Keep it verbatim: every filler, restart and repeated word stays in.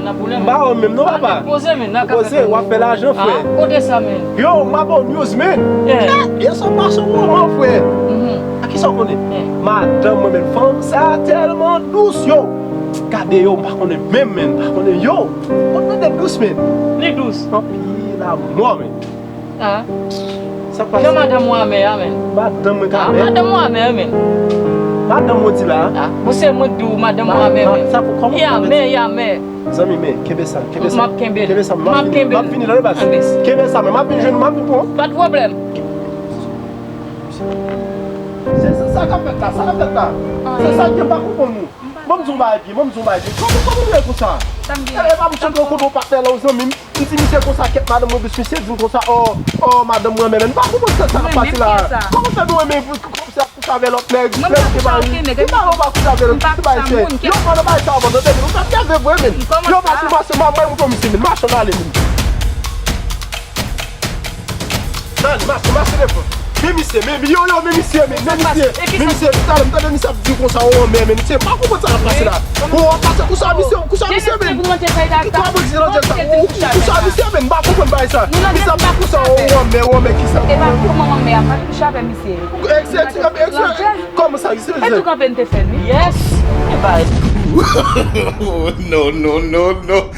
M pa wè menm non, papa. Poze, men, nan ka. Poze, w ap fè lajan, frè. Ah, kote sa, men? Yo, m ap ba w news, men. Yeah. Yè swa pase yon moman, frè. Mhm. A ki sa w konnen? Yeah. Madanm mwen, men, fanm sa tèlman dous, yo. Gade yo, m pa konnen menm, men, m pa konnen yo. Mwen tande dous, men. Li dous. Anpil amò, men. Ah. Sa k pase? Jan madanm ou amè a, men. Madanm mwen ka amè? Ah, madanm ou amè, men. Madanm ou di la? Ah, bon, se mwen k di w madanm ou amè, men. Sa pou kòman? Li amè, li amè. Zanmi, men, kenbe sa, kenbe sa. M ap kenbe l. Kenbe sa, m ap vini, m ap vini, tande, baz. Kenbe sa, men, m ap vini jwenn ou, m ap vini pran. Pa de pwoblèm. Se, se sa k ap fèt la, sa k ap fèt la. Se sa k gen, pa konprann nou. Ban m di w bagay byen, ban m di w bagay byen. Kòman, kòman w ye konsa? E, e pa m sot rankontre yon patnè la, yon zanmi m. M di misye konsa, kèt madanm mwen dous, misye di m konsa, oh, oh, madanm mwen renmen, men m pa konprann sa, sa k ap pase la. Kòman fè nou renmen, kòmsi ap kouche avè lòt nèg, lè nou te mari? M pa, m pa kouche avè lòt, se pa ese. Yo, pandan bagay sa avan, tande, nou t ap nève vre, men. Yo, mache, mache, m ap mwen pou misye, men, mache, n ale, men. Tande, mache, mache devan. Men misye, men, yo, yo, men misye, men, men misye, men misye, talè m tande misye ap di konsa, oh, men, men, misye, m pa konprann sa k ap pase la. Oh, w ap pase konsa, misye, konsa, misye, men. Kòman di nan tèt sa? Ou, ou, konsa, misye, men, m pa konprann bagay sa. Misye ap di konsa, oh, oh, men, oh, men, kisa. E pa kòman, men, ap kouche avè misye. Kòman sa, misye? E tou kanpe n te fè l, wi. Yes. E bay. No, no, no, no.